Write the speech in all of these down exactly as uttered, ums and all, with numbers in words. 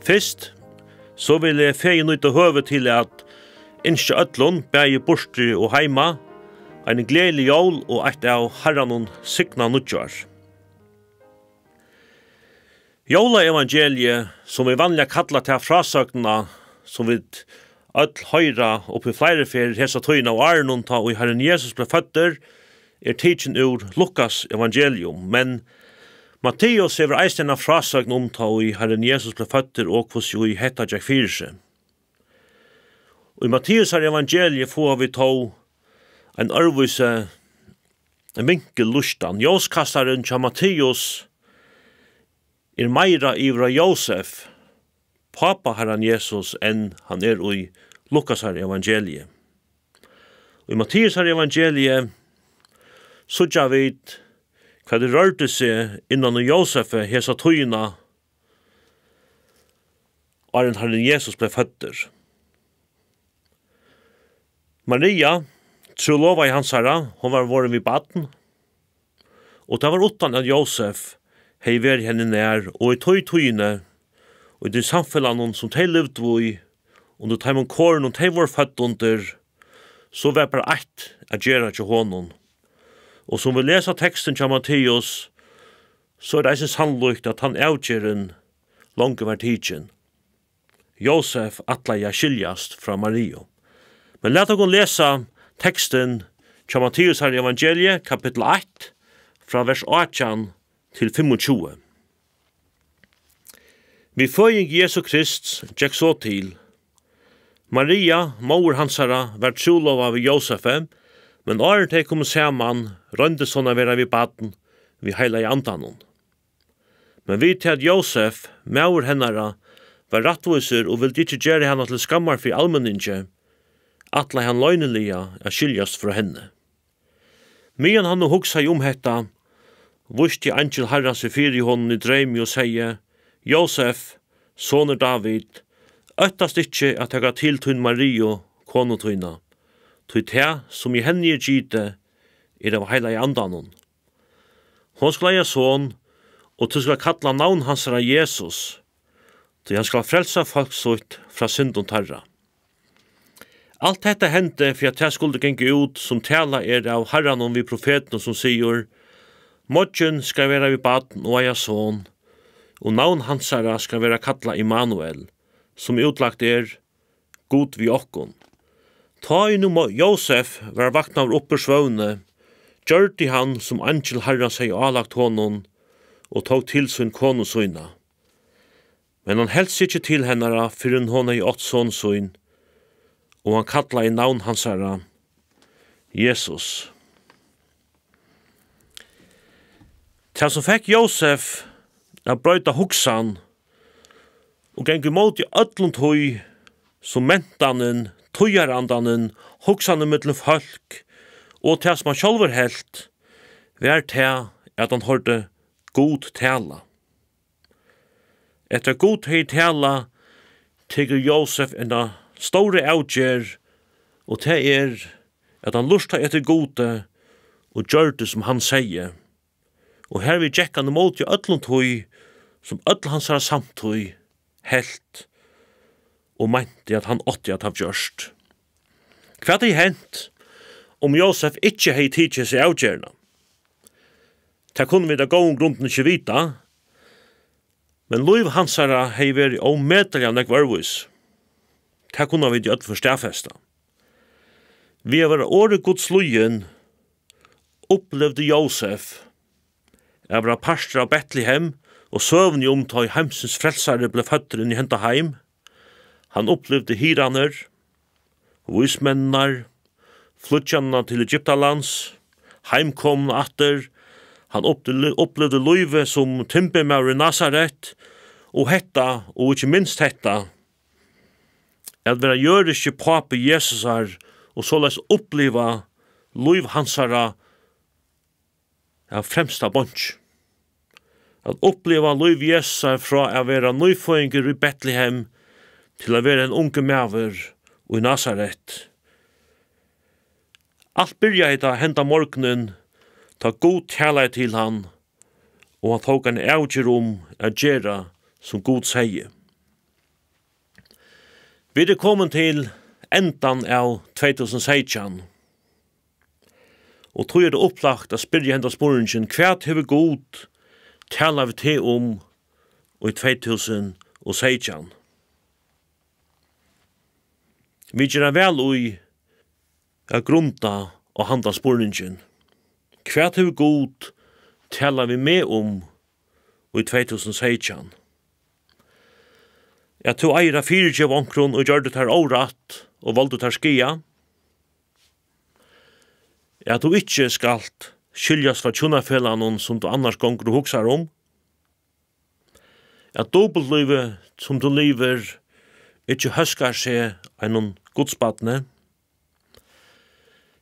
Fyrst, so vil eg fegin nýta høvið til at ynskja øllum, bæði burturi og heima, eini gleðilig jól og eitt av Harranum signað nýggjár. Jólaevangeliið, sum vit vanliga kalla ta frásøgnina, sum vit øll hoyra upp í fleiri ferðir hesa tíðina av árinum, tá ið Harrin Jesus bleiv føddur, er tikin úr Lukas evangelium, men Matteus hevur eisini eina frásøgn um, tá ið Harrin Jesus bleiv føddur, og hvussu ið hetta gekk fyri seg. Í Matteusar evangelii fáa vit tó ein øðrvísi, ein vinkul lýstan. Ljóskastarin hjá Matteus er meira yvir á Jósef, pápa Harran Jesus, enn hann er í Lukasar evangelii. Í Matteusar evangelii síggja vit, hvat ið rørdi seg innan í Jósefi hesa tíðina, áðrenn Harrin Jesus bleiv føddur. Maria, trúlovaði hansara, hon var vorðin við barn, og tað var uttan at Jósef hevði verið henni nær, og í tí tíðini, og í tí samfelagnum, sum tey livdu í, undir teimum korunum, tey vóru fødd undir, so var bara eitt at gera hjá honum. Og sum vit lesa tekstin hjá Matteus, so er tað eisini sannlíkt, at tann avgerðin longu var tikin. Jósef ætlaði at skiljast frá Mariu. Men lat okkum lesa tekstin hjá Matteusar evangelii, kapittul eitt, frá vers átjan til fimmogtjúgu. Við føðing Jesu Krists gekk so til. Maria, móðir hansara, var trúlovað við Jósefi, men áðrenn tey komu saman, royndist hon at vera við barn við Heilaga Andanum. Men við tað at Jósef, maður hennara, var rættvísur og vildi ikki gera hana til skammar fyri almenningi, ætlaði hann loyniliga at skiljast frá henni. Meðan hann nú hugsaði um hetta, vísti eingil Harrans seg fyri honum í dreymi og segði: Jósef, sonur Dávid, óttast ikki at taka til tín Mariu, konu tína, tí tað, sum í henni er gitið, er av Heilaga Andanum. Hon skal eiga son, og tú skal kalla navn hansara Jesus, tí hann skal frelsa fólk sítt frá syndum teirra. Alt hetta hendi, fyri at tað skuldi ganga út, sum talað er av Harranum við profetinum, sum sigur: Moyggin skal vera við barn og eiga son, og navn hansara skal vera kallað Immanuel, sum útlagt er: Gud við okkum. Tá ið nú Mo-, Jósef var vaknaður upp úr svøvni, gjørdi hann, sum eingil Harrans hevði álagt honum, og tók til sín konu sína. Men hann helt seg ikki til hennara, fyrr enn hon hevði átt son sín, og hann kallaði navn hansara Jesus. Tað, sum fekk Jósef at broyta hugsan og ganga ímóti øllum tí, sum mentanin, tíðarandanin, hugsanin millum fólk og tað, sum hann sjálvur helt, var tað, at hann hoyrdi Gud tala. Eftir at Gud hevði talað, tekur Jósef eina stóra avgerð, og tað er, at hann lurtaði eftir Gudi og gjørdi, sum hann segði. Og hervið gekk hann ímóti øllum tí, sum øll hansara samtíð helt og meinti, at hann átti at hava gjørt. Hvat hevði hent, um Jósef ikki hevði tikið hesa avgerðina? Tað kunnu vit av góðum grundum ikki vita, men lív hansara hevði verið ómetaliga nógv øðrvísi. Tað kunnu vit í øll føri staðfesta. Við at vera orði Guds lýðin, upplivdi Jósef at vera partur av Betlehem og søguni um, tá ið heimsins frelsari bleiv føddur inn í henda heim. Hann upplivdi hirðarnar, vísmenninar, flýggjanina til Egyptalands, heimkomuna aftur. Hann upplivdi, upplivdi lívið sum timburmaður í Nasaret, og hetta, og ikki minst hetta, at vera jødiski pápi Jesusar og soleiðis uppliva lív hansara av fremsta bonki. At uppliva lív Jesusar frá at vera nýføðingur í Betlehem til at vera ein ungur maður í Nasaret. Alt byrjaði tá henda morgunin, tá Gud talaði til hann, og hann tók eina avgerð um at gera, sum Gud segði. Vit eru komin til endan av tvey túsund og seytjan, og tí er tað upplagt at spyrja henda spurningin: Hvat hevur Gud talað við teg um í tvey túsund og seytjan? Vit gera væl í at grunda á handan spurningin: Hvat hevur Gud talað við meg um í tvey túsund og seytjan? At tú eigur at fyrigeva onkrum, ið gjørdi tær órætt og voldi tær skaða? At tú ikki skalt skiljast frá hjúnafelaganum, sum tú annars gongur og hugsar um? At dupultlívið, sum tú livir, ikki hóskar seg einum gudsbarni?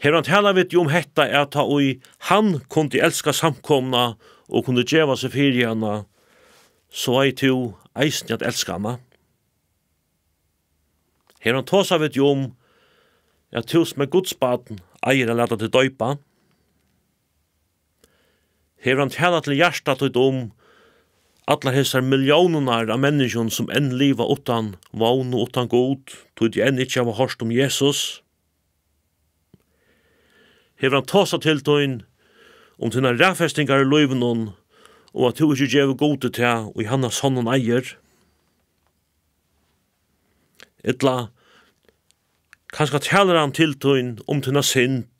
Hevur hann talað við teg um hetta, at tá ið hann kundi elska samkomuna og kundi geva seg fyri hana, so eigur tú eisini at elska hana? Hevur hann tosað við teg um, at tú sum er Guds barn eigur at lata teg doypa? Hevur hann talað til hjarta títt um allar hesar milliónirnar av menniskjum, sum enn liva uttan vón og uttan Gud, tí tey enn ikki hava hoyrt um Jesus? Hevur hann tosað til tín um tínar raðfestingar í lívinum, og at tú ikki gevur Gudi tað, ið hann av sonnum eigur? Ella kanska talar hann til tín um tína synd,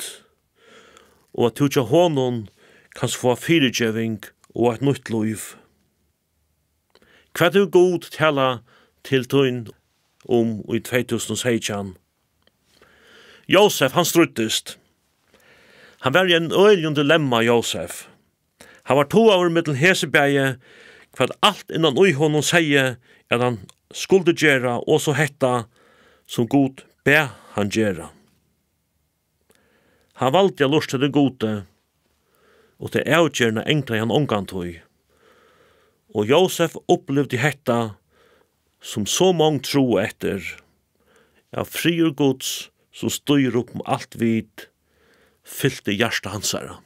og at tú hjá honum kanst fáa fyrigeving og eitt nýtt lív. Hvat hevur Gud talað til tín um í tvey túsund og seytjan? Jósef, hann stríddist. Hann var í einum øgiligum dilemma, Jósef. Hann var togaður millum hesi bæði, hvat alt innan í honum segði, at hann skuldi gera, og so hetta, sum Gud bað hann gera. Hann valdi at lurta til Gudi, og tað avgerðina angraði hann ongantíð. Og Jósef upplivdi hetta, sum so mong trúðu eftir, at friður Guds, sum stígur upp um alt vit, fylti hjarta hansara.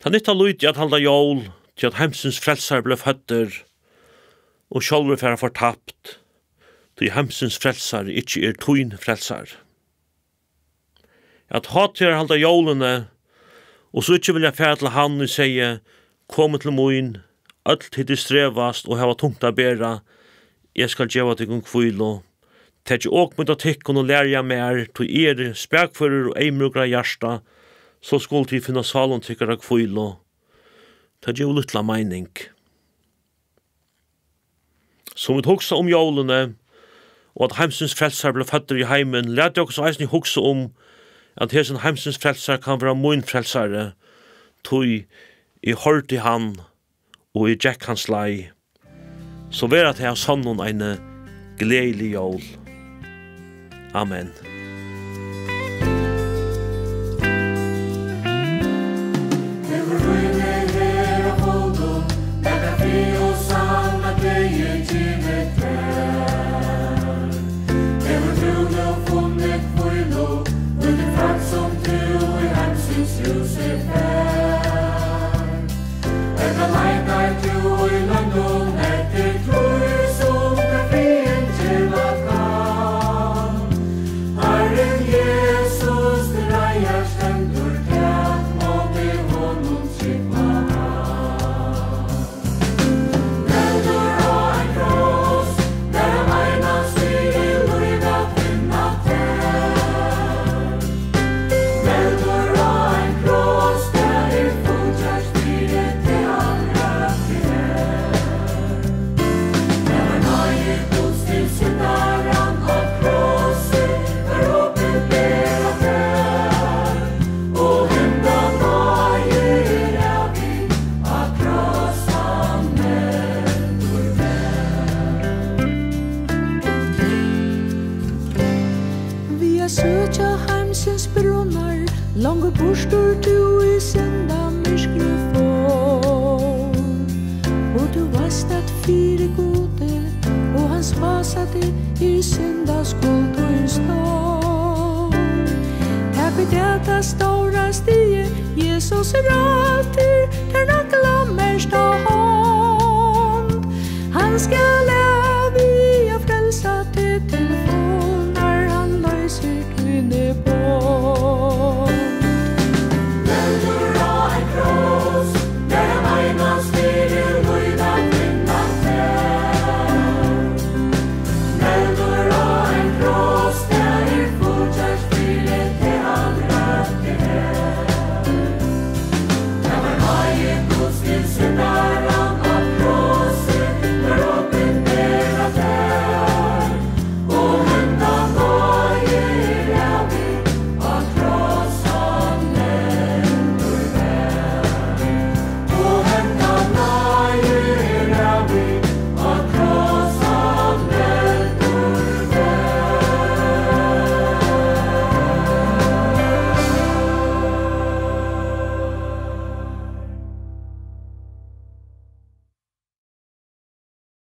Tað nyttar lítið at halda jól, tí at heimsins frelsari bleiv føddur, og sjálvur fara fortapt, tí heimsins frelsari ikki er tín frelsari. At hátíðarhalda jólini, og so ikki vilja fara til hann, ið segði: Komið til mín, øll tit, ið strevast og hava tungt at bera, eg skal geva tykkum hvílu. Takið ok mítt av tykkum og lærið av mær, tí eg eri spakførur og eyðmjúkur av hjarta, so skulu tit finna sálum tykkara hvílu. Tað gevur lítla meining. Sum vit hugsa um jólini, og at heimsins frelsari bleiv føddur í heimin, latið okkum so eisini hugsa um, at hesin heimsins frelsari kann vera mín frelsari, tí eg hoyrdi hann, og eg gekk hans leið. So vera tað av sonnum eini gleðilig jól. Amen. Hevur rúmið her á fótum, nakað frið og sanna gleði givið tær? Hevur tú nú funnið hvílu í tí fólk, sum tú í heimsins húsi fær? Ella leitar tú í løndum eftir tí, sum tær friðin geva kann? Harrin Jesus, til reiðar stendur, tak móti honum, trúgva hann. Móður á ein kross, bara einans fyri lív at finna tær. Móður á ein kross, tað er fullgjørt fyri teg, hann røkti tær. Tað var náði Guds til syndaran á krossi, var opinberað tær, og henda náði er ævig, á kross hann møttur var. Við at søkja heimsins brunnar, longur burtur tú í syndamyrkri fór. Og tú veitst, at fyri Gudi og hans hásetti er syndaskuld tín stór. Tak í dag tað stóra stigið, Jesus rættir tær naglamerkta hond. Hann skal